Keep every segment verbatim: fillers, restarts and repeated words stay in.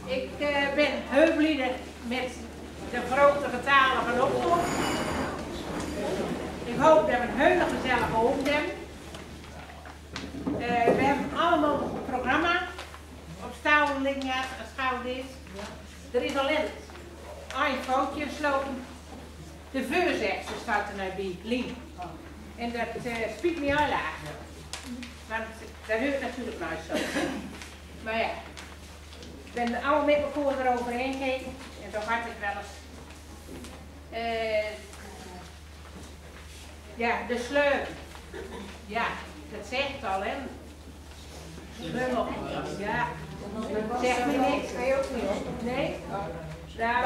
Ik eh, ben heel blij met de grote getale van optocht. Ik hoop dat we een hele gezellige optocht hebben. Eh, we hebben allemaal een programma op stapel liggen, als het goed is. Er is alleen een foutje geslopen. De voorzitter staat er nou bij, Lien. En dat eh, spiet me heel erg. Want dat hoort natuurlijk nooit zo. Maar ja, ik ben er allemaal met elkaar eroverheen gekeken. En dan had ik wel eens eh, ja, de sleur. Ja, dat zegt al, hè. Sleur. Ja, zegt me niks. Nee? Nou,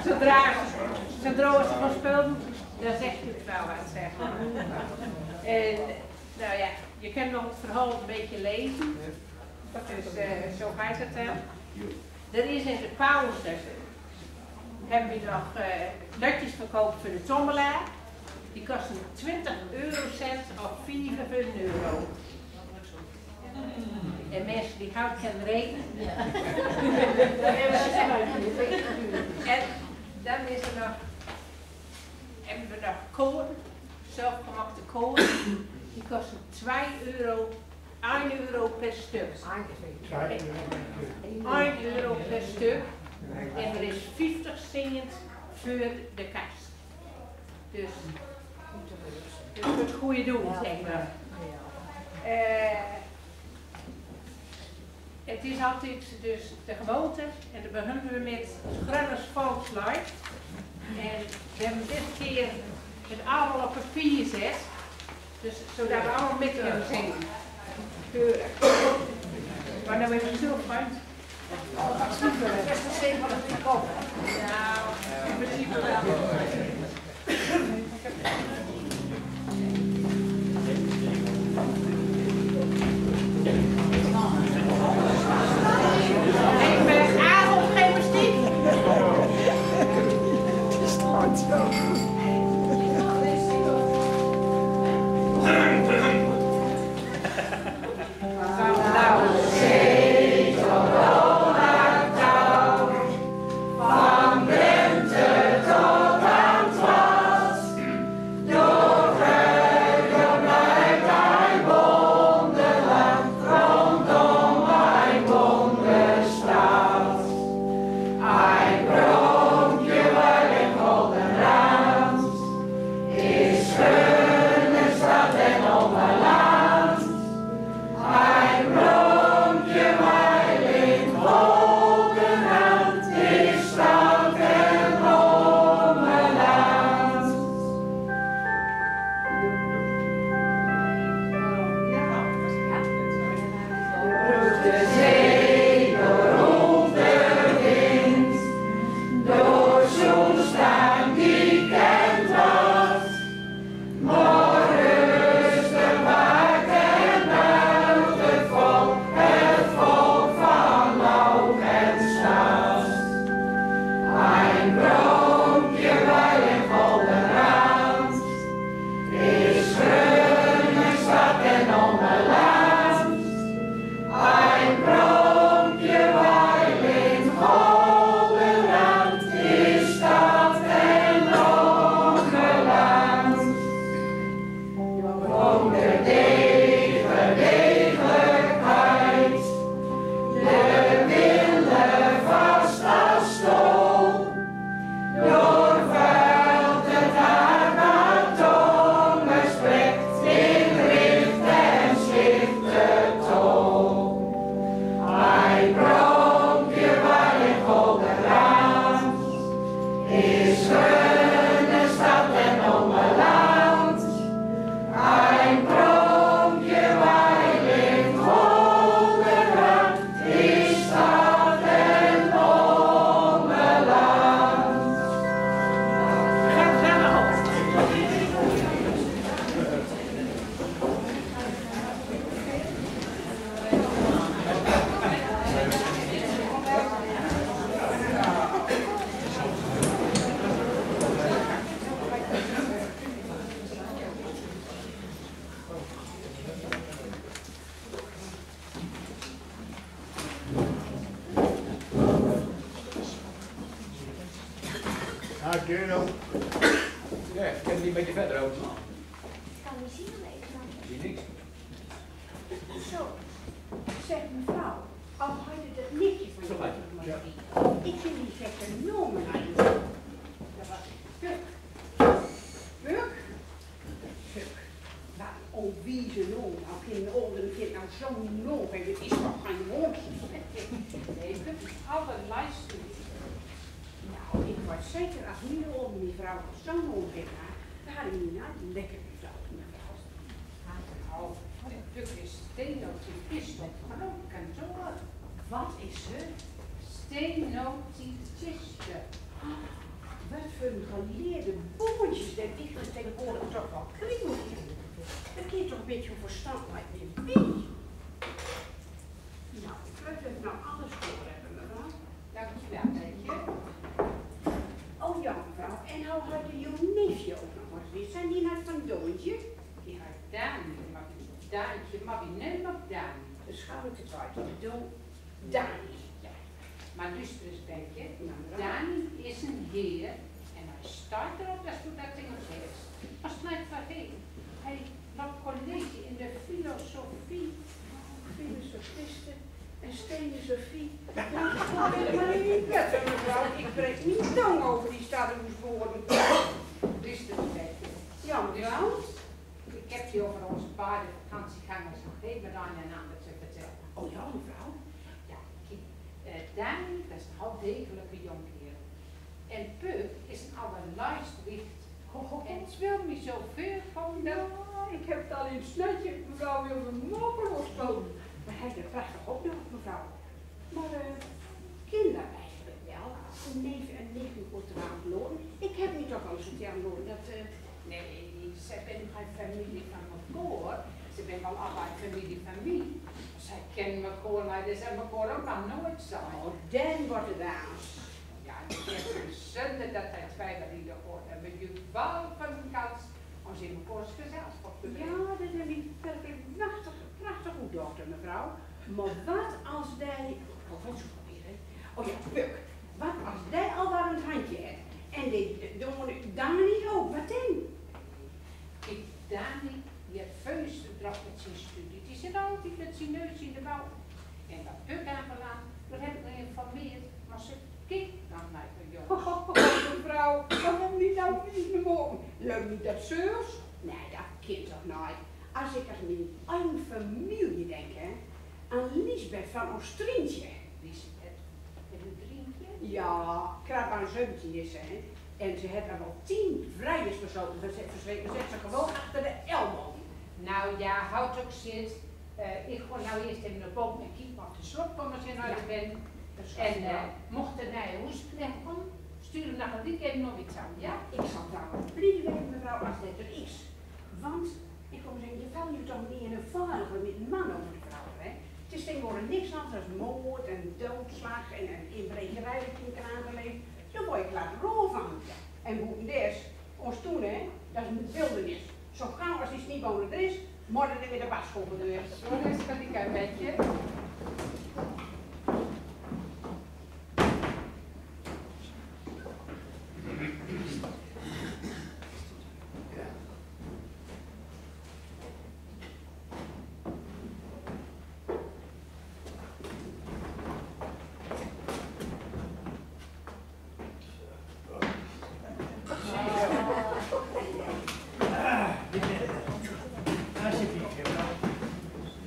zodra, zodra ze gaan spelen, dan zegt het wel wat, zeg maar. En, nou ja, je kan nog het verhaal een beetje lezen. Dus eh, zo gaat het, hè. Er is in de pauze, hebben we nog eh, letjes verkocht voor de tommelaar. Die kosten twintig eurocent of vijfenveertig euro. En mensen die houden kunnen rekenen. En dan is er nog, hebben we nog kolen, zelfgemaakte kolen. Die kosten twee euro, een euro per stuk. Een euro per stuk. En er is vijftig cent voor de kas. Dus, dus voor het goede doel, zeg maar. Eh, het is altijd dus de gewoonte, en dan beginnen we met Grunners Volkslied. En we hebben dit keer het allemaal op papier gezet, dus zodat we allemaal met kunnen zingen. Keurig. Maar dan hebben we zo van. Nou, in principe wel. Ik ben avondgymnastiek. Ah, kerel. Ja, ik kan niet met je verder lopen. Ik kan niet zien aan de ene kant. Ik zie niks. Zo, zeg mevrouw, al had je dat nichtje van je nog maar drie. Ik vind die gekke namen eigenlijk. Dat was Puk. Puk? Puk. Wat een onwieze naam. Nou, geen ouder kind nou zo'n naam hebben. Het is toch geen hond? Nee, Puk is allerleiste. Nou, ik weet zeker, als mien ouder mevrouw zo'n naam had, dan had ik niet naar die lekker mevrouw, mevrouw. Oh, Puk is stenotypist op groot kantoor. Wat is ze? Stenotypiste. Wat voor een geleerde boontjes, dat ligt er tegenwoordig toch wel kring. Dat kan toch een beetje verstand met me bij. Nou, ik geloof dat ik nou alles door heb, mevrouw. Dank u wel, dank je. Oh ja, mevrouw. En nou had u uw neefje ook nog eens. Wie zijn die nou van Doontje? Die had Dani, maar die Daantje, maar die neem ik Dani. Dus gaan we het kwijt. We doen Dani. Ja. Maar luister eens, Betje. Ja, mevrouw. Dani is een heer en hij staat erop dat je dat ding op hebt. Maar snijdt waar heen. Hij loopt college in de filosofie. Filosofiste en stenotypiste. Ja, ik weet het maar niet beter, mevrouw. Ik breek mijn tong over die stadhoeswoorden. Luister eens, Betje. Ja, mevrouw. Ik heb het hier over onze beide vakantiegangers nog even aan een ander te vertellen. Oh ja, mevrouw. Ja, kiek, eh, Dani, dat is een halfdegelijke jonker. En Puk is een allerleist wicht. En het speelt me zo veel van dat... Ja, ik heb het al in het snetje, mevrouw, wil me mokeloos komen. Maar hij is een prachtig opdracht, mevrouw. Maar, eh, kinderen eigenlijk wel. Een neef en nicht moet er aan lopen. Ik heb niet toch al eens het aan lopen. Dat, eh, nee, ze zijn geen familie van elkaar. Ze zijn wel allebei familie van mij. Zij kennen elkaar niet, ze hebben elkaar ook nog nooit gezien. Oh, dan wordt het aan. Ja, het is een zonde dat hij twijfel in de orde. En met je wel van een kans als in elkaars gezelschap te zijn. Ja, dat heb ik werkelijk prachtig, prachtig goed, dokter, mevrouw. Maar wat als hij, oh, wat is het weer, hè? Oh ja, Puk. Wat als hij al daar een handje heeft? En die, die, die Dani ook, wat dan? Ik, Dani, die heeft vuisten erop met zijn studie. Die zit altijd met zijn neus in de boter. En wat Puk aanbelangt, daar heb ik me geïnformeerd, maar ze keek nog niet, jongens. Mevrouw, waarom niet nou niet meer mogen? Leuk niet dat zeurs? Nee, dat kind toch niet. Als ik aan mijn eigen familie denk, hè. Aan Liesbeth van ons Trientje. Liesbeth, en uw Trientje? Ja, krap aan zeventien is ze, hè. En ze heeft er wel tien vrijers geschoten. Dan zet, dan zet ze gewoon achter de elleboog. Nou ja, houd toch zit. Eh, ik ga nou eerst even naar boven en kijk maar of de slaapkamers in orde zijn. En, eh, mocht er naar je hoes komen, stuur hem nog een weekend nog iets aan, ja? Ik zal het wel blij weten, mevrouw, als dat er is. Want ik kom zeggen, je valt nu toch niet in een valluik met een man over de vrouw, hè? Het is tegenwoordig niks anders dan moord en doodslag en, en inbrekerij dat je in Knapenleven. Dan word je klaar rol van. En boven des, ons toen, hè, dat is een wildernis. Zo gauw als die sniebonen er is, moet het weer de basgolven door. Zo is het, kan ik een beetje.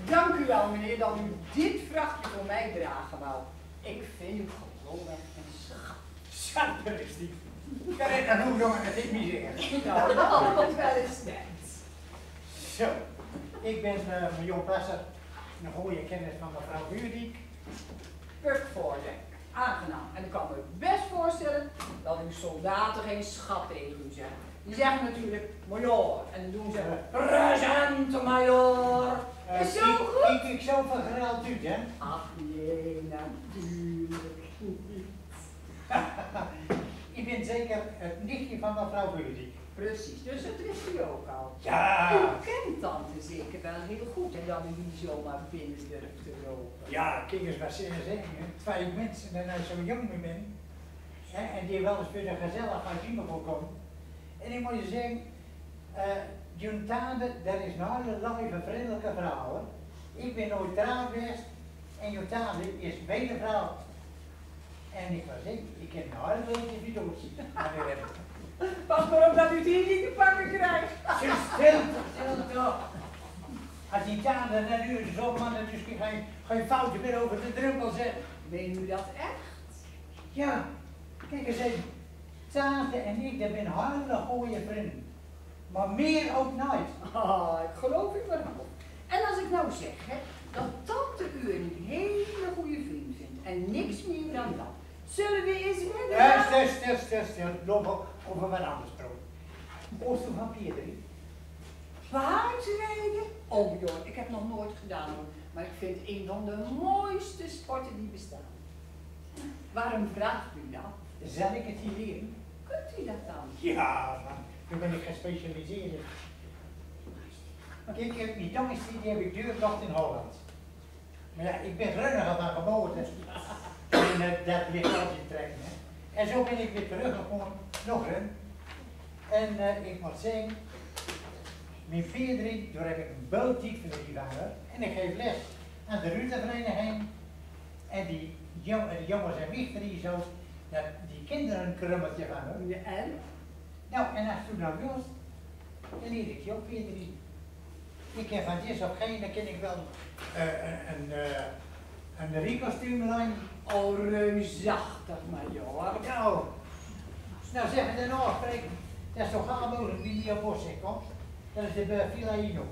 Dank u wel, meneer, dat u dit vrachtje voor mij dragen wou. Ik vind u gewoonweg een schat. Schat, dat is die. Kan ik dan ook nog eens niet zeggen? Nou, dat is wel eens net. Zo, ik ben, eh, Majoor Passer, een goede kennis van mevrouw Buurdijk. Puk Voordijk, aangenaam. En ik kan me best voorstellen dat uw soldaten geen schat tegen u zeggen. Die zeggen natuurlijk: "Majoor." En dan doen ze: "Present, majoor." Eh, is zo ik, goed. Ik, ik zelf vergraald u, hè? Ach nee, natuurlijk niet. U bent zeker het nichtje van mevrouw Buurdijk? Precies, dus dat wist u ook al. Ja. U kent tante zeker wel heel goed en dat u niet zomaar binnen durft te lopen. Ja, kiek ins wat ze zeggen, hè. Twee mensen en dan zo'n jong met mij. Hè, en die wel ins veur de gezelligheid bie me wol komen. En ik mot je zegge, eh, jun tante, dat is 'n hele leve, vrindelijke vrouw, hè. Ik bin nooit getrouwd geweest en jun tante is mien vrouw. En ik wol zegge, ik kin 'n hele leve bie doet. Maar nu heb ik... Pas maar op dat u die niet te pakken krijgt. Zo, stil, stil toch. Als die tante net nu zo'n man, dus geen, geen foutje meer over de drempel zet. Meent u dat echt? Ja, kijk eens even. Tante en ik, dat bin hele goeie vrienden. Maar meer ook nooit. Ah, ik geloof u maar. En als ik nou zeg, hè, dat tante u een hele goede vriend vindt en niks meer dan dat. Zullen we eens wedden? Stil, stil, stil, stil, stil. Laot ons over wat anders praten. Hoost doe van paerdrieden? Paardrijden? Oh joh, ik heb nog nooit gedaan hoor. Maar ik vind het een van de mooiste sporten die bestaan. Waarom vraagt u dat? Zal ik het je leren? Kunt u dat dan? Ja, maar nu ben ik gespecialiseerd. Kijk, ik heb, die tongenstie, die heb ik doorgebracht in Holland. Maar ja, ik ben Grunniger van geboorte. En eh, dat ligt altijd in trekken, hè. En zo ben ik weer teruggekomen naar Grun. En eh, ik moet zeggen, mijn paerdrieden, daar heb ik een bultied van de die van, hoor. En ik geef les aan de Rutervereniging. En die, jong, die jongens en wichter die zo, dat, die kinderen een krummeltje van, hoor. Ja, en? Nou, en als je nou wilt, dan leer ik je ook weer drie. Ik heb van dit of geen, dan kan ik wel eh, een, een, eh, een Rico-stuurlijn. Oh, reusachtig, majoor. Nou, nou zeg het dan afspreken. Dat is toch gaar mogelijk wie die op ons zit, hoor. Dat is de Villa Inox.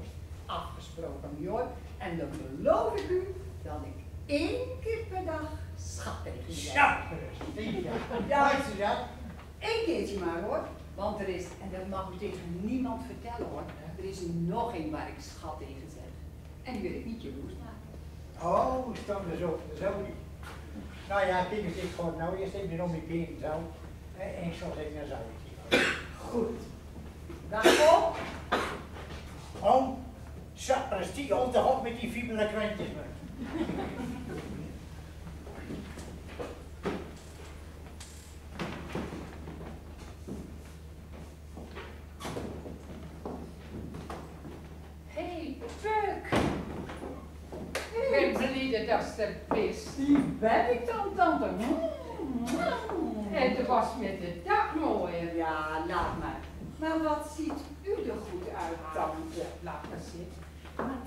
Afgesproken, majoor. En dan beloof ik u dat ik één keer per dag schat tegen u zeg. Zo, precies, ja. Ja. Weet je dat? Eén keertje maar, hoor. Want er is, en dat mag u tegen niemand vertellen, hoor, er is er nog een waar ik schat tegen zeg. En die wil ik niet jaloers maken. Oh, stond er zo, zo niet. Nou ja, kijk eens, ik ga nou eerst even om die benen zo. En ik zal zeggen, dan zou ik die. Goed. Daar komt. Oh, sapristi, al te hard met die fibele krantjes, man. Hey, Puck! Ik ben bliede dat se d'r bis. Die ben ik dan, tante. Mm, mm. En de was met de dak mooier. Ja, laat maar. Maar wat ziet u er goed uit, tante. Laat maar zitten. Maar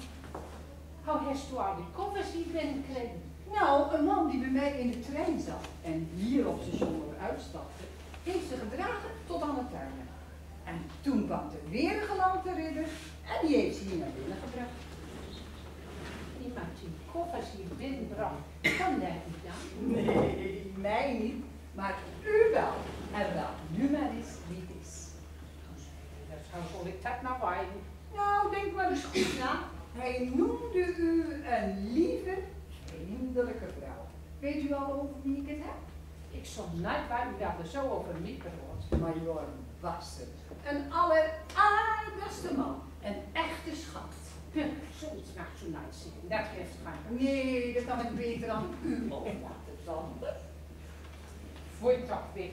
hoe hast doe al die koffers hier binnen gekregen? Nou, een man die bij mij in de trein zat en hier op station Noord uitstapte, heeft ze gedragen tot aan de tuin. En toen kwam er weer een galante ridder en die heeft ze hier naar binnen gebracht. Iemand die koffers hier binnenbracht, kan dat niet dan? Nee, mij niet, maar u wel. En raad nu maar eens wie het is. Hoe zal ik dat nou weten? Nou, denk maar eens goed na. Hij noemde u een lieve, vriendelijke vrouw. Weet u al over wie ik het heb? Ik zou net waar u dat er zo over mij praat. Majoor Wasser. Een alleraardigste man. Een echte schat. Huh, zoiets mag zo niet zijn. Dat geeft geen... Nee, dat kan ik beter aan u overlaten, tante. Voor je toch weg.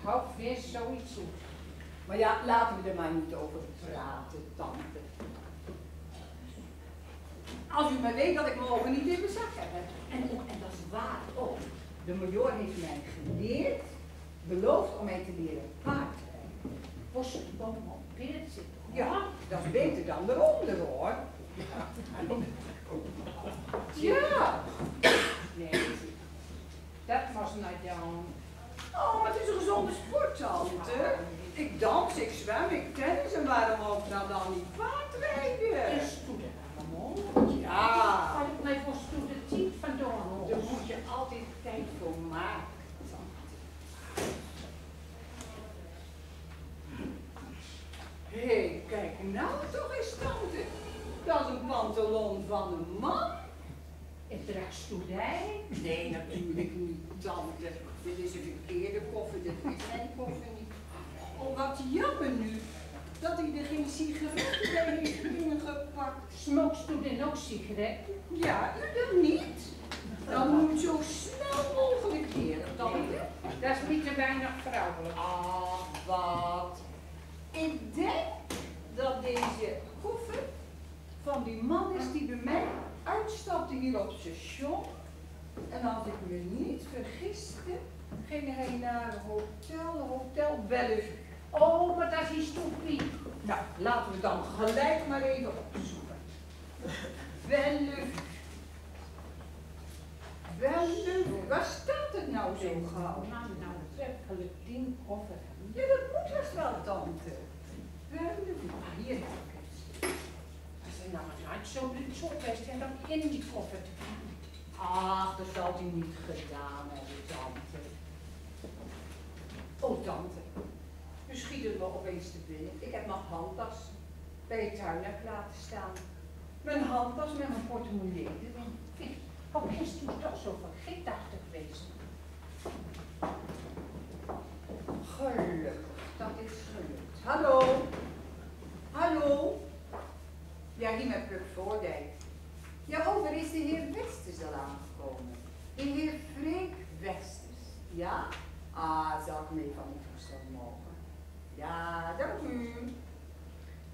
Hou weer zoiets op. Maar ja, laten we er maar niet over praten, tante. Als u maar weet dat ik morgen niet in mijn zak heb, hè. En, oh, en dat is waar ook. De majoor heeft mij geleerd, beloofd om mij te leren paardrijden. Bossenboom op beeld zitten. Ja, dat is beter dan eronder, hoor. Ja. Nee, dat was niet aan. Oh, maar het is een gezonde sport, tante. Ik dans, ik zwem, ik tennis en waarom ook nou dan niet paardrijden? Dus doe dat allemaal. Ja. Had ik mij voor stoer de tijd van doorhoor. Daar moet je altijd tijd voor maken, tante. Hé, kijk nou toch eens, tante. Dat is een pantalon van een man. En draagst doe die? Nee, natuurlijk niet, tante. Dit is een verkeerde koffer, dit is mijn koffer niet. Oh, wat jammer nu dat hij er geen sigaretten bij heeft ingepakt. Smokest doe dan ook sigaretten? Ja, u dan niet? Dan moet u zo snel mogelijk leren, tante. Dat is niet te weinig vrouwelijk. Ach, wat. Ik denk dat deze koffer van die man is die bij mij uitstapte hier op het station. En als ik me niet vergiste, ging hij naar Hotel, Hotel Bellevue. Oh, maar dat is toch niet. Nou, laten we dan gelijk maar even opzoeken. Bellevue. Bellevue. Waar staat het nou zo gauw? Man, nou, werkelijk, die koffer. Ja, dat moet haast wel, tante. Bellevue. Ah, hier heb ik het. Als hij nou maar nooit zo blind zo geweest, had ik in die koffer te doen. Ach, dat zal hij niet gedaan hebben, tante. Oh, tante. Nu schieten we opeens te binnen. Ik heb mijn handtas bij het tuinhek laten staan. Mijn handtas met mijn portemonnee erin. Zeg, hoe kist u toch zo vergeetachtig wezen? Gelukkig, dat is gelukt. Hallo? Hallo? Ja, hier met Puk Voordijk. Ja, over is de heer Westers al aangekomen. De heer Freek Westers, ja? Ah, zal ik hem even aan uw toestand mogen? Ja, dank u.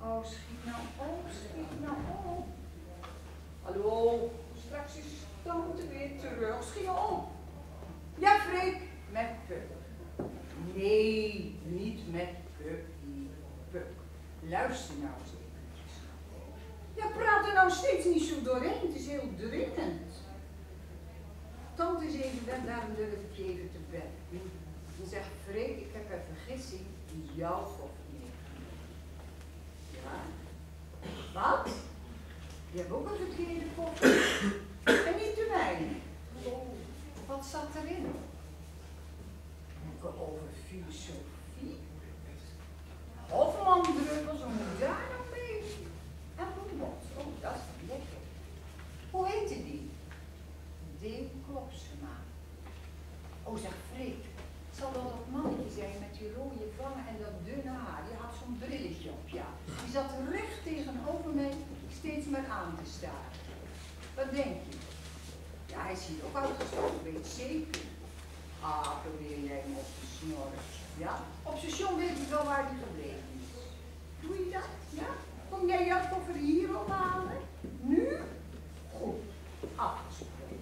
Oh, schiet nou op, schiet nou op. Hallo, straks is tante weer terug. Schiet nou op. Ja, Freek, met Puk. Nee, niet met Puk, die Puk. Luister nou eens eventjes. Ja, praat er nou steeds niet zo doorheen. Het is heel dringend. Tante is even weg, daarom durf ik je even te bellen. Dan zeg: Freek, ik heb per vergissing jouw koffer meegenomen. Ja? Wat? Je hebt ook een verkeerde koffer. En niet de mijne. Wat zat erin? Boeken over filosofie. Hofmann-druppels, hoe moet daar nou mee? En bonbons. Oh, dat is lekker. Hoe heette die? Deen Klopsema. Oh, zeg, Freek, zal dat dat mannetje zijn met die rode wangen en dat dunne haar? Die had zo'n brilletje op, ja. Die zat recht tegenover mij, steeds maar aan te staren. Wat denk je? Ja, hij is hier ook uitgestapt, weet zeker. Ah, probeer jij hem op te snorren. Ja? Op station weet ik wel waar die gebleven is. Doe je dat? Ja? Kom jij jouw koffer hier ophalen? Nu? Goed. Afgesproken.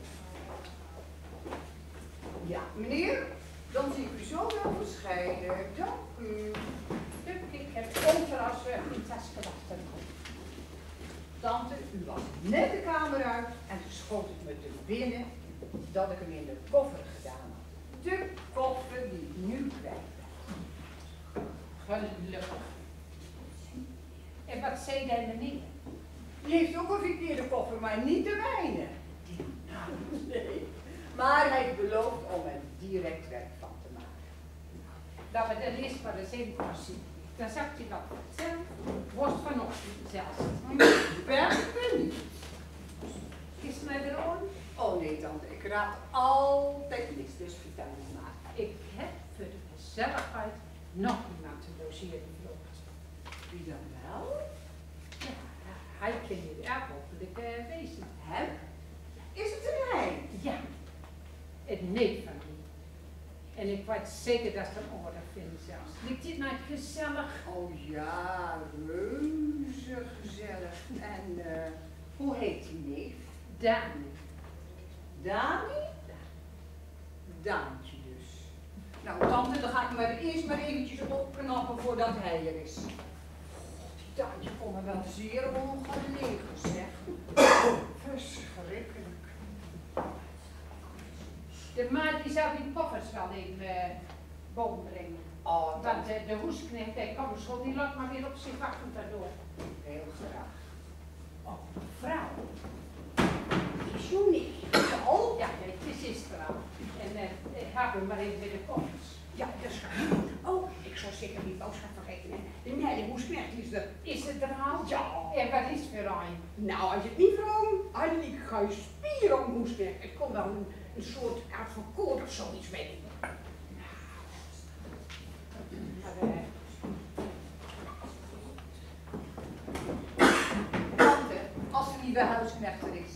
Ja, meneer, dan zie ik u zo wel verschijnen. Dank u. Puk, ik heb overal zorg in tas gewacht. Tante, u was net de kamer uit en toen schoot het me te binnen dat ik hem in de koffer gedaan had. De koffer die ik nu kwijt ben. Gelukkig. En wat zei die meneer? Die heeft ook een verkeerde koffer, maar niet de mijne. Nee. Maar hij belooft om er direct werk van te maken. Laten we er eerst maar eens even gaan zitten. Dan zag hij wat vertellen. Worst vanochtend zelfs. Ik ben benieuwd. Is mij er al? Oh nee, tante, ik raad altijd niks, dus vertel u maar. Ik heb voor de gezelligheid nog iemand te logeren verzocht. Wie dan wel? Ja, hij kan hier erg hopelijk, eh, wezen. Hem? Is het een hij? Ja, een neef van mij. En ik weet zeker dat ze hem aardig vinden zelfs. Lijkt het niet gezellig? Oh ja, reuze gezellig. En, eh, hoe heet die neef? Dani. Dani? Daantje dus. Nou, tante, dan ga ik maar eerst maar eventjes opknappen voordat hij er is. God, die Daantje komt me wel zeer ongelegen, zeg. Verschrikkelijk. De maat die zou die koffers wel even, eh, boven brengen. Oh, want, eh, de hoesknecht, die kan misschien, die laat maar weer op zich wachten daardoor. Heel graag. Oh, mevrouw. Is u niet al? Ja, nee, het is Istra. En, eh, eh, hebben maar even bij de koffers. Ja, dat is goed. Oh, ik zou zeker die boodschap vergeten, hè. De, nee, de hoesknecht is er. Is het er al? Ja. En wat is voor een? Nou, als het niet voor hem, had ik geen spier om hoesknecht. Het kon wel een, een soort advocaat of zoiets, weet ik. Tante, als de nieuwe huisknecht er is,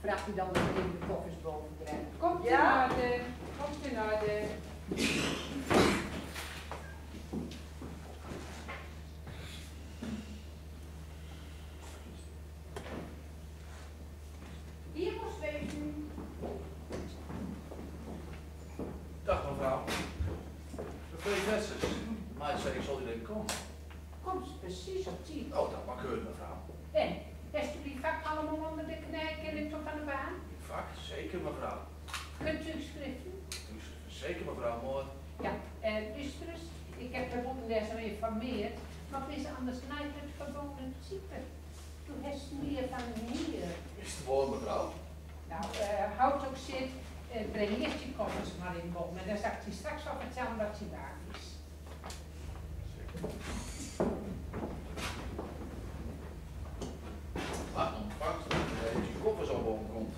vraagt u dan dat hij de koffers boven brengt. Komt in orde, komt in orde. Mevrouw, mevrouw Vesters, maar zei ik zal u denken komen. Kom precies op tijd. Oh, dat mag u, mevrouw. En, is die vak allemaal onder de knij, kan ik toch aan de baan? Vak? Zeker, mevrouw. Kunt u schrijven? Zeker, mevrouw Moor. Ja, eh, luister eens, ik heb de boekenlezer geïnformeerd, maar wees anders nooit het gewone type. Doe hebt meer van meer. Is het waar, mevrouw? Nou, eh, houd toch zit, eh, breng eerst die koffers maar in boven en dan zal ik je straks wel vertellen wat die waard is. Wat ontvangst, eh, die koffers al boven komt.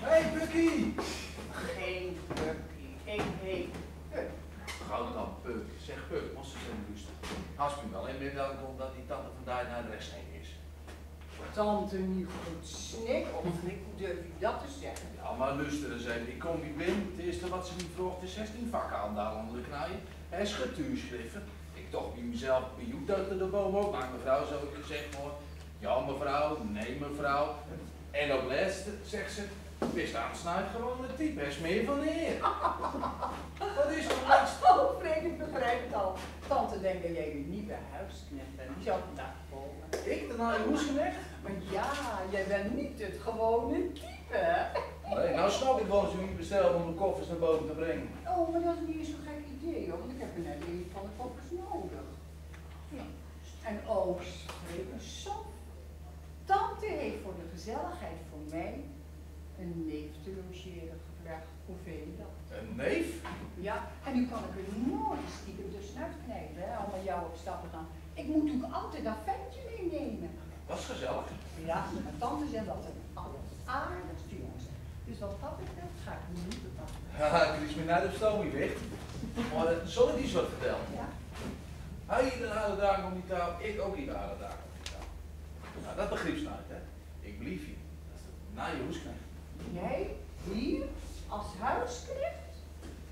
Hey, Bucky! Geen Bucky, ik heet Puk. Goud dan, Puk. Zeg, Puk, mos se eens luisteren. Has me wel in midden komen dat die tante vandaag naar de rechtszaak is. Tante niet goed snik, of hoe durf ik dat te zeggen? Ja, maar luister eens even. Ik kom hier binnen. Het eerste wat ze me vraagt is: "Is die vak al daar onder de knij? Is het thuisschrijven?" Ik toch bij mezelf, bij u duikt er de boom ook. Maar mevrouw, zo ik gezegd, hoor. Ja, mevrouw. Nee, mevrouw. En op het laatste zegt ze: "Bist aansnijd gewoon de type, is meer van de heer." Wat is er, wat? Oh, Freek, ik begrijp het al. Tante denkt dat jij de nieuwe huisknecht bent. Die zal vandaag komen. Ik, de nieuwe huisknecht? Maar ja, jij bent niet het gewone type. Nee, nou snap ik wel dat u me bestelt om de koffers naar boven te brengen. Oh, maar dat is niet zo'n gek idee, hoor, want ik heb er net een van de koffers nodig. En oh, Freek, zo. Tante heeft voor de gezelligheid voor mij een neef te logeren gevraagd. Hoe vind je dat? Een neef? Ja, en nu kan ik er nooit stiekem tussenuit knijpen, hè, allemaal jou op stap te gaan. Ik moet natuurlijk altijd dat ventje meenemen. Dat is gezellig. Ja, maar tante zegt dat het een alleraardigste jongen is. Dus wat dat betreft ga ik hem niet bepaald. Haha, Chris, mijn net op stoom weg. Maar, eh, zal ik die eens wat vertellen? Ja. Hij iedere dagen om die taal, ik ook iedere dagen om die taal. Nou, dat begrijpt ze nooit, hè? Ik blijf hier als de nieuwe huisknecht. Jij hier als huisknecht?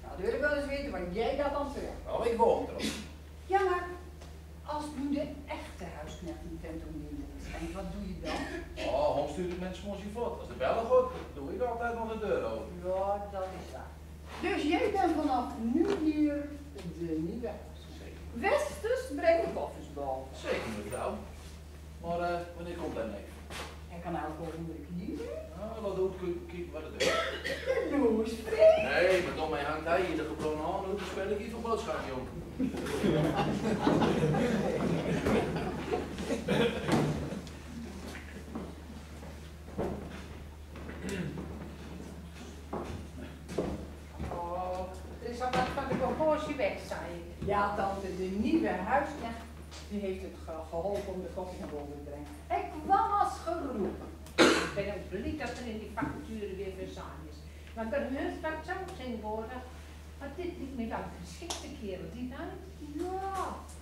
Nou, dan wil ik wel eens weten wat jij daar van zegt. Nou, ik wacht erop. Ja, maar als nu de echte huisknecht in tent om neer te zijn, wat doe je dan? Oh, dan stuur ik mensen maar eens wat. Als de bellen gaat, doe ik altijd nog de deur open. Ja, dat is waar. Dus jij bent vanaf nu hier de nieuwe huisknecht. Zeker. Westers, breng de koffers boven. Zeker, mevrouw. Maar, eh, wanneer komt hij, neef? Hij kan elke ogenblik hier, hè? Nou, dat doet, kiek, kiek wat het is. De loesvreet? Nee, maar dan hangt hij hier de gebronnen aan, hoe spel ik hier voor boodschap, jong. Oh, er is al wat van de bagage weg, zei ik. Ja, tante, de nieuwe huisknecht, die heeft het ge- geholpen om de koffie naar boven te brengen. Hij kwam als geroepen. Ik ben ook blij dat er in die vacature weer verzaakt is. Want er heurt wat zo tegenwoordig. Maar dit lijkt mij wel een geschikte kerel, niet waar?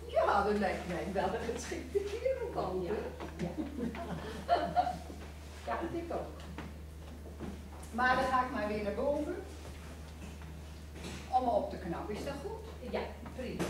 Ja, ja, dat lijkt mij wel een geschikte kerel, tante. Ja, ja. Ja, ik ook. Maar dan ga ik maar weer naar boven om op te knappen. Is dat goed? Ja, prima.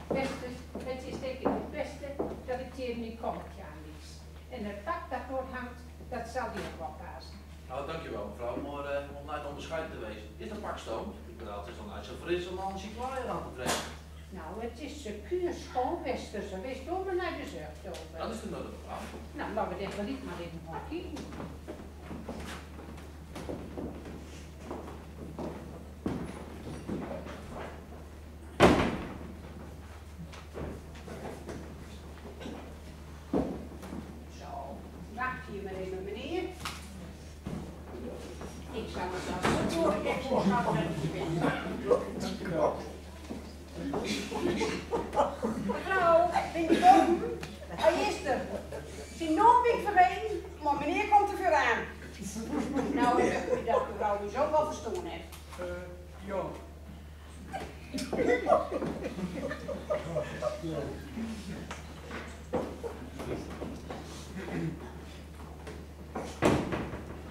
Beste, het is denk ik het beste dat ik tegen die kommetje aan lies. En het pak dat dort hangt, dat zal die ook wel passen. Nou, dankjewel, mevrouw. Maar, eh, om nooit onbescheiden te wezen, is dat pak stoom? Ik bedoel, het is dan nooit zo fris om een antiquaire aan te trekken. Nou, het is secuur schoon, Westers. Wees dor maar nooit bezorgd over. Dat is de nul, mevrouw. Nou, laten we dit geliek maar in de hoek. Zo, wacht hier maar even, meneer. Ik zal het wel goed door de extra. Mevrouw, ben je boven? Hij is er. Zijn naam ben ik vergeten, maar meneer komt er weer aan. Nou, ik heb u dat mevrouw dus ook wel verstoord heeft. Eh, ja.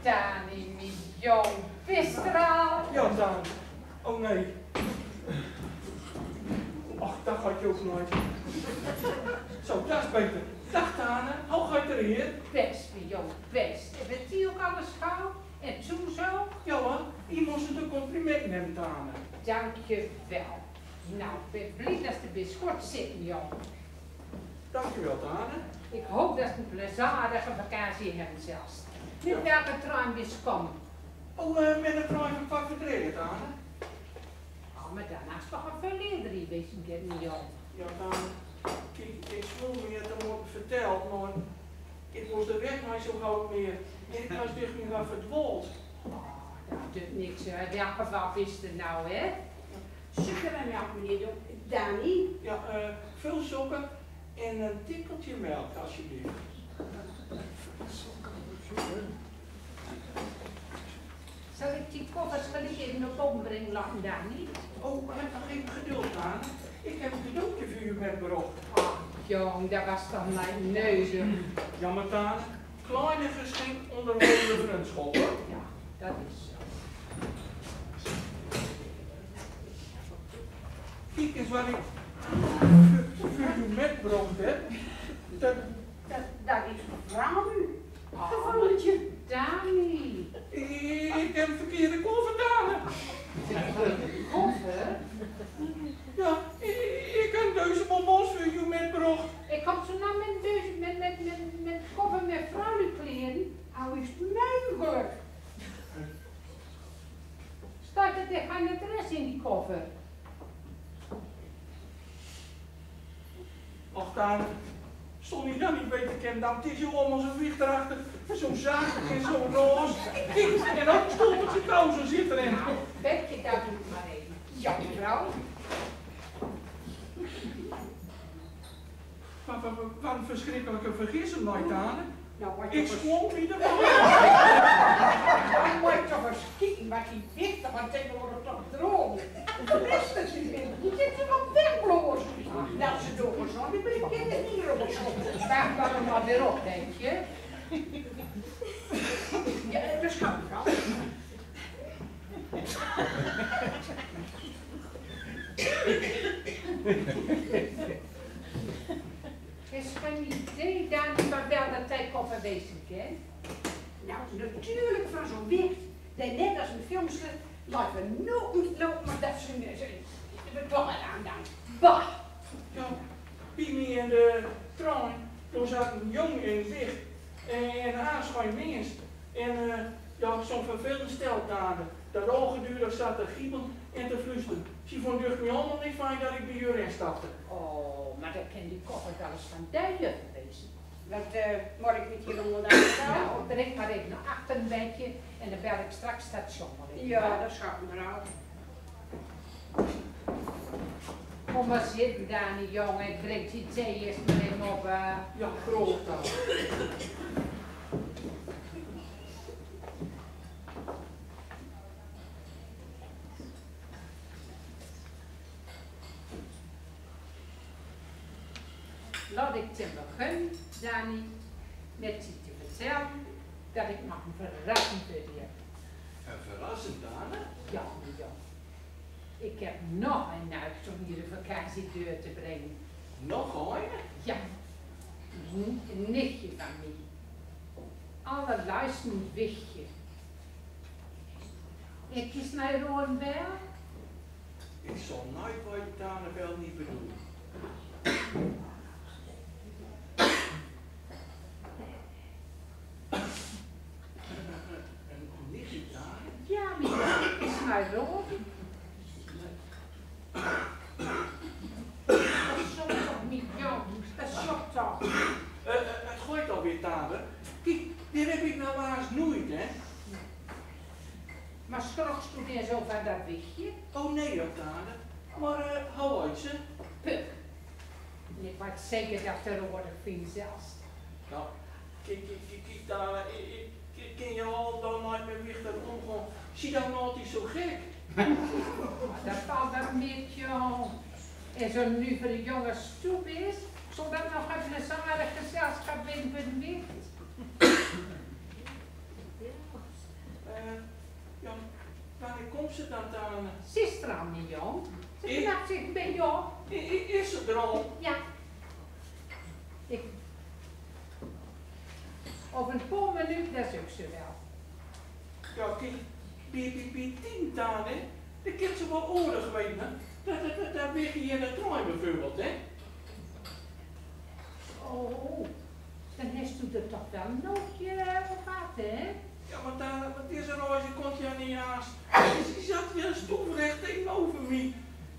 Dani, mien jong, bist er al? Ja, Dani. Oh nee. Ach, dat geit ok noit. Zo, dat is beter. Dag, Tane. Hoe geit 't hier? Best, mien jong, best. En met die ok alles good? En toen zo? Ja, hoor. Ik mos de compliment nemen, Tane. Dank je wel. Nou, ik ben blij dat je best good zit, mien jong. Dank je wel, Tane. Ik hoop dat je een plezierige vakantie hebben zult. Met welke trein bist komen? Oh, eh, met de trein van kwart voor drie, Tane. Oh, maar dan is toch al veel eerder hier bezig, mien jong. Ja, Tane. Kiek, ik voel me het dan moeten vertellen, maar ik was de weg maar zo gauw meer. En ik was dus me wat verdwaald. Oh, dat doet niks, hè. In elk geval wist je nou, hè? Suiker en melk, meneer Dani. Ja, eh, veel suiker en een tikkeltje melk, alsjeblieft. Zal ik die koffers geliek even naar boven brengen, Dani? Oh, heb nog even geduld, Tane. Ik heb een cadeautje voor u metgebracht. Ach, jong, dat was toch niet nodig. Jammer, Tane. Kleine geschenk onder hoge vriendschap, hoor. Ja, dat is zo. Kiek eens wat ik voor, voor u metgebracht heb. Dat, dat, dat is voor u. Oh, gevoeletje. Dani. Ik heb een verkeerde koffer, Tane. Koffer? Ja, ik, ik heb deze bonbons voor u metgebracht. Ik kom zo nou met deze, met, met, met, met koffer met vrouwenkleren. Hoe is het mogelijk? Staat er tegen de rest in die koffer? Och, Tane, stond hij dan niet beter kennen dan? Het is hier allemaal zo wichtig achter. Zo zacht en zo roze. Kiek, en ook een stoeltje kousen zit erin. Nou, Betje, daar doe ik maar even. Ja, mevrouw. Wat, wat, wat een verschrikkelijke vergissing, Tane. Nou, wat ik schoon niet ervan. Dan moet je toch eens kijken wat die wichtig van tegenwoordig toch dromen. Wat is dat, die wind? Die zit ze op wegblozen. Laat ze door, zo. Die ben ik in de hierop. Waar kan er maar weer op, denk je? Ja, dat is grappig, hè? Is geen idee, Dani, van welke tijd koffer wezen kan? Nou, natuurlijk van zo'n wicht, die net als een filmster laten we nooit lopen, maar dat ze, ze, ze betalen aan dan. Bah! Ja, bij mij in de trein, toen zat een jong in het licht en, en een aanschijn mens. En, eh, ja, zo'n vervelend stel, Tane. Dat al gedurig zat te giebelen en te fluisteren. Ze vond, ducht mij, allemaal niet fijn dat ik bij u instapte. Oh, maar dat kan die koffer wel eens van duien geweest. Wat, eh, moet ik met die rommel dan? Nou, trek maar even naar achter een beetje en dan bel ik straks station wel even. Ja, dat is goed, mevrouw. Kom maar zitten, Dani, jongen. Ik drink die thee eerst maar even op, eh. Ja, groot dan. Laat ik te beginnen, Dani, met je te vertellen dat ik nog een verrassing voor je heb. Een verrassing, Tane? Ja, ja. Ik heb nog een neigst om hier de vakantie door te brengen. Nog een? Ja. Een, een nichtje van mij. Allerleist een wichtje. Ik is naar Roenberg. Ik zal nooit wat Tane wel niet bedoelen. Een, een nichtje, Tane? Ja, maar ik is naar Roenberg. Dat is toch niet, jong. Dat is toch. Eh, eh, het gooit alweer, Tane. Kiek, dit heb ik nou haast nooit, hè? Maar schroks doe weer zo van dat wichtje? Oh nee, hoor, Tane. Maar, eh, hoe heet ze? Puk. En ik weet zeker dat je er aardig vindt zelfs. Nou, kiek, kiek, kiek, kiek, Tane, ik, ik, ik kan je al dan nooit meer wichter omgaan. Zie dan nooit zo gek. Dat valt wel mee, joh. En zo'n nuivere jongen stoep is, zal dat nog een plezierig gezelschap zijn voor de wicht? Eh, ja, wanneer komt ze dan, Tane? Ze is er al, mien jong. Ik, ik, ik, is het er al? Ja. Ik, over een paar minuten, dat is ook zo wel. Ja, kiek, bij, bij, bij tien tane, dan kan ze wel oordig weten, hè? Dat, dat, dat, dat wegje hier in de trein bijvoorbeeld, hè? Oh, dan hast du d'r toch wel nood, eh, op gehad, hè? Ja, want daar, want deze roze komt ja niet naast. Die, die zat weer stoelrecht tegenover mij.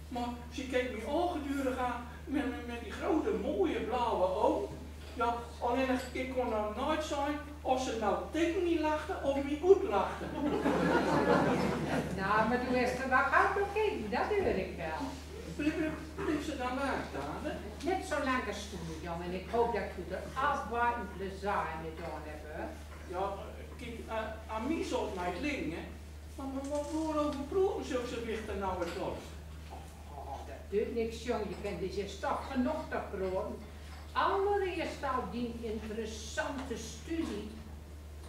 Maar ze keek mij al gedurig aan met, met, met die grote, mooie blauwe ogen. Ja, alleen ik, ik kon nou nooit zijn of ze nou tegen mij lachte of mij uitlachte. Nou, maar du hast er wel gauw bekeken, dat huur ik wel. Bleef, bleef, bleef ze dan weg staan, hè? Net zo lang als du, jongen. Ik hoop dat du er afwachtend plezier met, jongen, hebt, hè? Ja, kiek, eh, aan mij zal het niet liggen, hè. Maar, maar, maar waarover proeven zulke wichten nou het los? Oh, dat duit niks, jong. Je kent die toch genoeg te proeven. Allereerst al die interessante studie.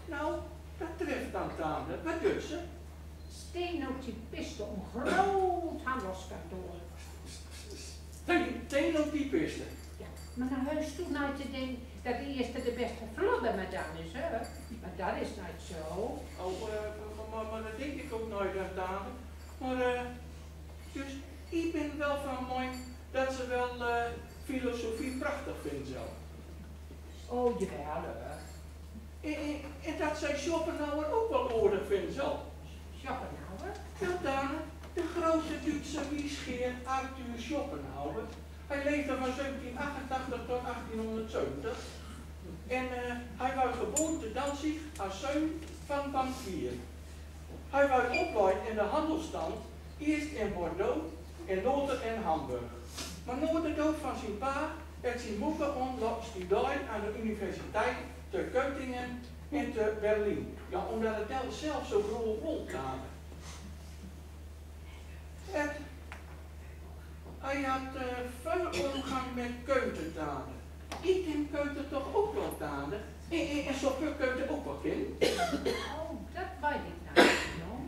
Nou, dat treft dan, tante. Wat duit ze? Stenotypiste, een groot handelskantoor. Sten-, stenotypiste? Ja, maar nou huis toe nou te denken dat de eerste de beste vlodder madame is, hè? Maar dat is niet zo. Oh, eh, maar, maar, maar dat denk ik ook nooit aan, tante. Maar, eh, dus, ik ben wel van mening dat ze wel, eh, filosofie prachtig vinden zou. Oh, jawel, hè. En, en, en dat zij Schopenhauer ook wel oordig vinden zal. Schopenhauer? Wel, tante, de grote Duitse wijsgeer Arthur Schopenhauer. Hij leefde van zeventien achtentachtig tot achttienhonderdzeventig. En, eh, hij was geboren te Danzig als zoon van bankier. Hij was opgegroeid in de handelsstand, eerst in Bordeaux en later in Hamburg. Maar na de dood van zijn pa werd zijn moeder hem laten studeren aan de universiteit te Göttingen en te Berlijn. Ja, omdat het wel zelf zo groot wil, tante. Het, hij had, eh, veel omgang met Goethe, tante. Ik ken Goethe toch ook wel, tante. En, en, en zou ik Goethe ook wel kennen? Oh, dat weet ik nou niet, jong.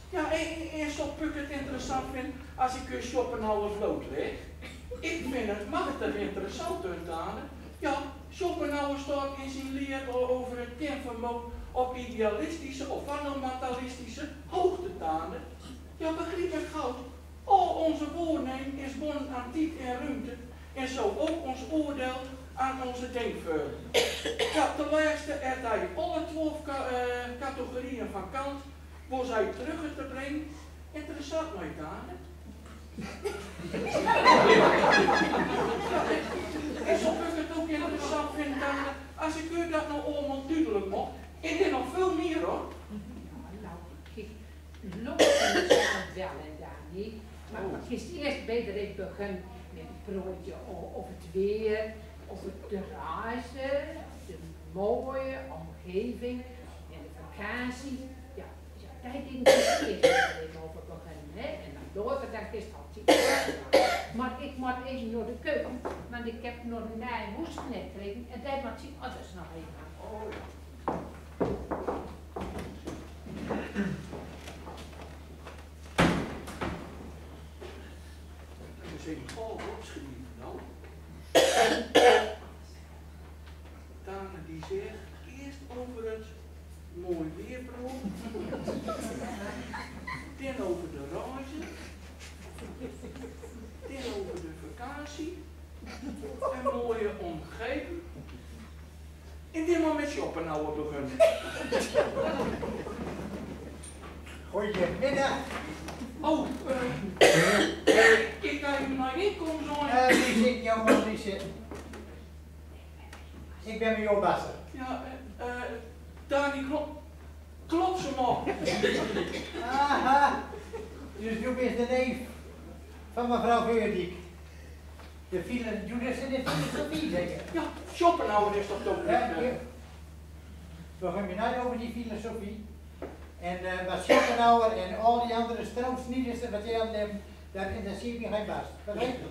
Ja, en, en, en zou ik het interessant vinden als ik u Schopenhauer blootleg? Ik vind het machtig interessant, tante. Ja, Schopenhauer staat in zijn leer o-, over het kenvermogen op idealistische of fundamentalistische hoogte, tante. Ja, begrijp ik goed. Al onze waarneming is gebonden aan tijd en ruimte en zo ook ons oordeel aan onze denkvorm. Ja, ten laatste het hij alle twaalf ca-, eh, categorieën van Kant, waar zij terug te brengen, interessant, niet, tante? En zou ik het ook interessant vinden, tante, als ik u dat nou allemaal duidelijk maak. En er nog veel meer, hoor. Nou, nou, ik, Lopen is het wel en daar niet. Maar het is eerst bij de begin met een praatje o-, over het weer, over de reizen, de mooie omgeving en de vakantie. Ja, ja, daar denk ik eerst even over beginnen, hè. En dan later, dan is het al tijd. Maar ik moet even naar de keuken, want ik heb nog een nieuwe hoesknecht liggen en die moet ik anders nog even aan. Oh, ja. Dat is even al opschrijven, nou. Dame die zegt eerst over het mooi weer praten. Dan over de reizen. Dan over de vakantie. Een mooie omgeving. En dan maar met Schopenhauer beginnen. Goedemiddag. Oh, eh, ik ga u maar inkomen zo. Eh, wie zit, jongen, wie zit? Ik ben Mion Basser. Ja, eh, eh, Dani, klopt, klopt ze nog? Aha, dus du bist de neef van mevrouw Veurdiek. De filo-, du bist de filosofie, zeker? Ja, Schopenhauer is toch ook... Ja, ja. We gaan nu over die filosofie. En, eh, wat Schopenhauer en al die andere stroomsnieders te vertellen hebben, dat interesseert mij geen bast. Begrijp je?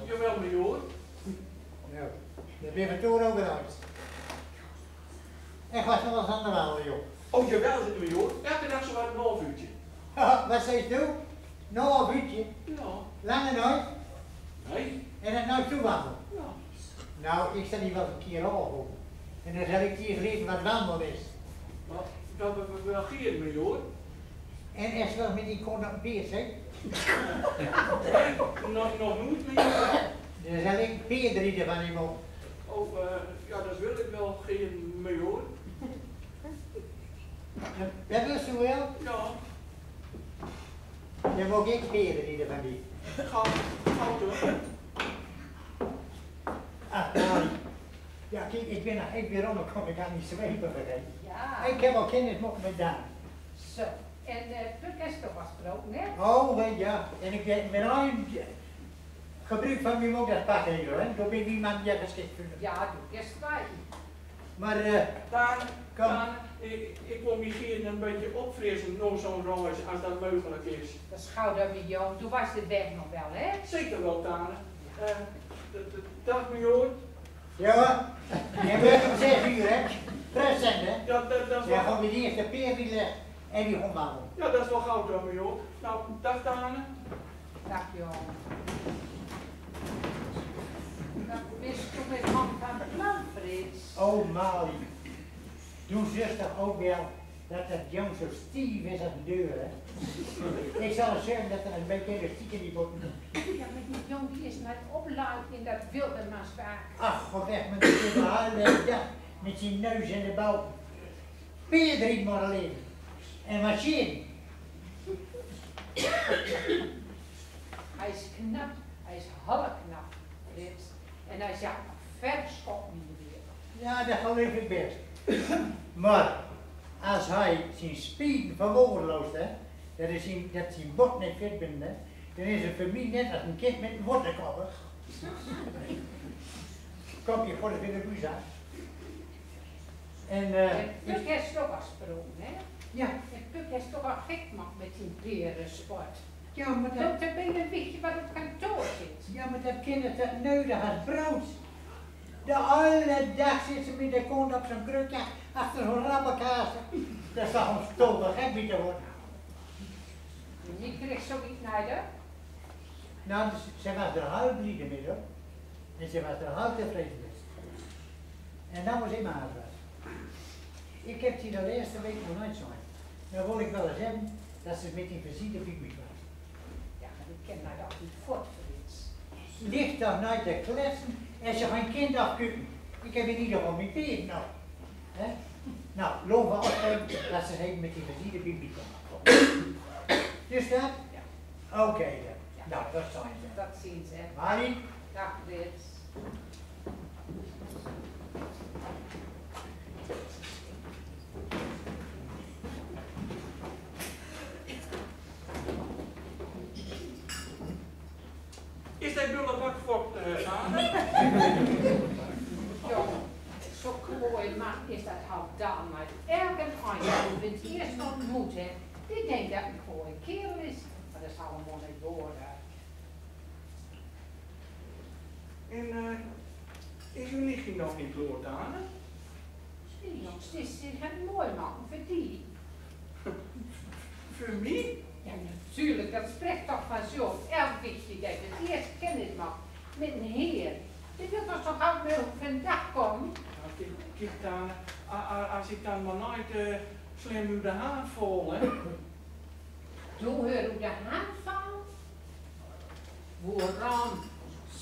Jawel, meneer. Ja, dat ben ik toen ook wel uit. En gaat alles aan de wal, joh. Oh, jawel, zegt de meneer. Elke dag zo wat een half uurtje. Wat zegt u? Na, Ruudje? Ja. Lange nooit? Nee. En het nooit zo warm? Ja. Nou, ik zal hier wel eens een keer aankomen. En dan zal ik je eens leren wat warm is. Maar dat hebben we wel hier, majoor. En is wel met die kont op een peerd, zeg? Nee, nog, nog nooit, majoor. Dan zal ik peerd rijden van hem op. Oh, eh, ja, dat wil ik wel, geen majoor. Dat, dat is zo wel? Ja. Dan mag ik peerd rijden van die. Gaat, gaat hoor. Ach, nou. Ja, kijk, ik ben er echt weer omgekomen. Ik had niet zwepen vergeten. Ja. Ik heb al kennis gemaakt met Daan. Zo, en, eh, Puk is toch afgesproken, hè? Oh, wel ja. En ik ben met een gebruik van mijn moeder pakken hier, hè. Daar ben ik niet geschikt voor. Ja, doe is het. Maar, eh, Daan, kom. Daan, ik, ik wil mich hier een beetje opfrissen na zo'n reis, als dat mogelijk is. Dat is goed, hè, majoor. Doe weet de weg nog wel, hè? Zeker wel, Daan. Eh, d-, d-, dag, majoor. Ja, hoor. Je bent om zes uur, hè? Present, hè? Ja, dat, dat is wel. Ja, gewoon weer die eerste peer die legt en die gewoon wandelen. Ja, dat is wel goed, hè, majoor. Nou, dag, Daan. Dag, jong. Wat bist du met man van plan, Frits? Oh, Malie. Doe zuchst toch ook wel dat dat jong zo stief is als een deur, hè? Ik zal eens zeggen dat er een beetje elastiek in die botten komt. Ja, maar die jong die is net opgeleid in dat wildermanswerk. Ach, god, echt, maar dat zit de hele dag met zijn neus in de boter. Peerd rijden maar alleen. En machine. Hij is knap, hij is heel knap, Frits. En hij zag nog vers op in de wereld. Ja, dat geloof ik best. Maar als hij zijn spieren verwaarloost, hè, dat is in, dat zijn bot niet fit binnen, hè, dan is het voor mij net als een kind met een wortelkopper. Kom, je gooit het in de buus aan. En, eh, en Puk is toch afgesproken, hè? Ja. En Puk is toch al gek gemaakt met zijn perensport. Ja, maar dat... Dat er bijna weet je wat op kantoor zit. Ja, maar dat kind dat nodig als brood. De hele dag zit ze met de kont op zijn krukje achter zo'n rappelkaas. Dat is toch om stom gek mee te worden. En die kreeg zoiets niet, hè? Nou, dus, ze was er heel blij mee, hoor. En ze was er heel tevreden mee. En dan was hij maar wat. Ik heb die de laatste week nog nooit gezien. Dan wil ik wel eens hebben dat ze met die visite bij mij was. Ja, maar die kan mij toch niet voort, Frits. Ligt toch nooit te kletsen als je geen kind afkunt. Ik heb in ieder geval mijn peerd nog. Hè? Nou, laten we afspreken dat ze even met die visite bij mij komt. Dus dat? Ja. Oké dan. Ja. Nou, dat zijn ze. Dat zien ze. Marie? Dag, Frits. Is de bullebak vol, eh, Daan? Ja, zo'n kwaje man is dat, haalt Daan maar. Elke een die ik eerst ontmoet heb, die denkt dat het een kwaje kerel is. Maar dat is allemaal niet waar, hè. En, eh, is uw nichtje nog niet klaar, Daan? Nee, jongens, dit is, dit is een mooi man voor die. Voor mij? Ja, natuurlijk, dat spreekt toch vanzelf. Elk wichtje dat het eerst kennis maakt met een heer, die wil toch zo gauw mogelijk vandaag komen? Nou, kijk, kijk dan, a-, a-, als ik dan maar nooit, eh, slim uit de hand val, hè? Doe hör ut de hand val? Woerom?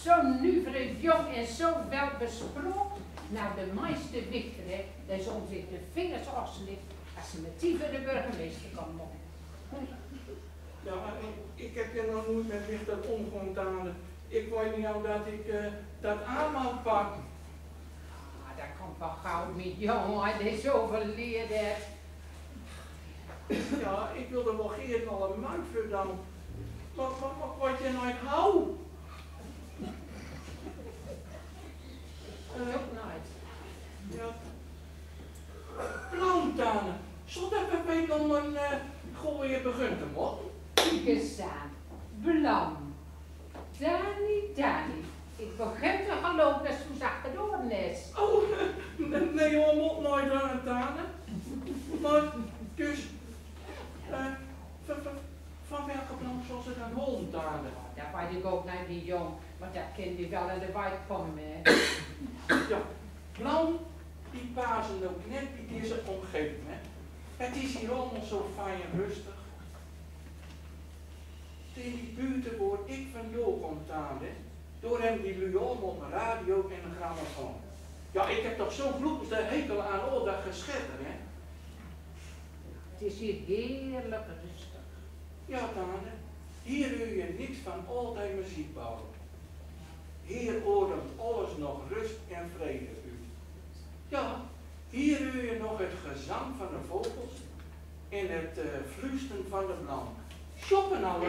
Zo'n nuver jong en zo welbesproken. Nou, de meiste wichter, hè, die zon zich de vingers afslikt als ze met die van de burgemeester kan mokken. Ja, ik, ik heb hier nog nooit met wichter omgehad, Daan. Ik weet niet al dat ik, eh, dat aan mag pakken. Ah, dat komt wel gauw, mien jong, hij is overleden. Ja, ik wil er wel geen allemaal voor dan. Maar, maar, maar wat je nooit hou. Eh, ja. Blam, Daan. Zal dat bij dan een, eh, goeie begin te maken? Kiek eens aan. Blam. Daan, Daan, ik begin te geloven dat het zo zacht gedaan is. Oh, nee, nee, hoor, moet nooit aan, Daan. Maar dus, eh, v-, v-, van welke blam Ose kan hollen, Tante. Dat weit ik ok nit, die jong, want dat kint die wel in de wijk komen, hè. Ja, blauw, die passen ok net in deze omgeving, hè. Het is hier allemaal zo fijn en rustig. Tegen die buurten waar ik vandaan kom, Tante, daar hebben die lui allemaal een radio en een grammofoon. Ja, ik heb toch zo'n vloekste hekel aan al dat geschetter, hè. Het is hier heerlijk rustig. Ja, Tante, hier huur je niks van al die muziekbouwen. Hier ademt alles nog rust en vrede uit. Ja, hier huur je nog het gezang van de vogels en het eh, fluisteren van de blank. Shoppen allemaal.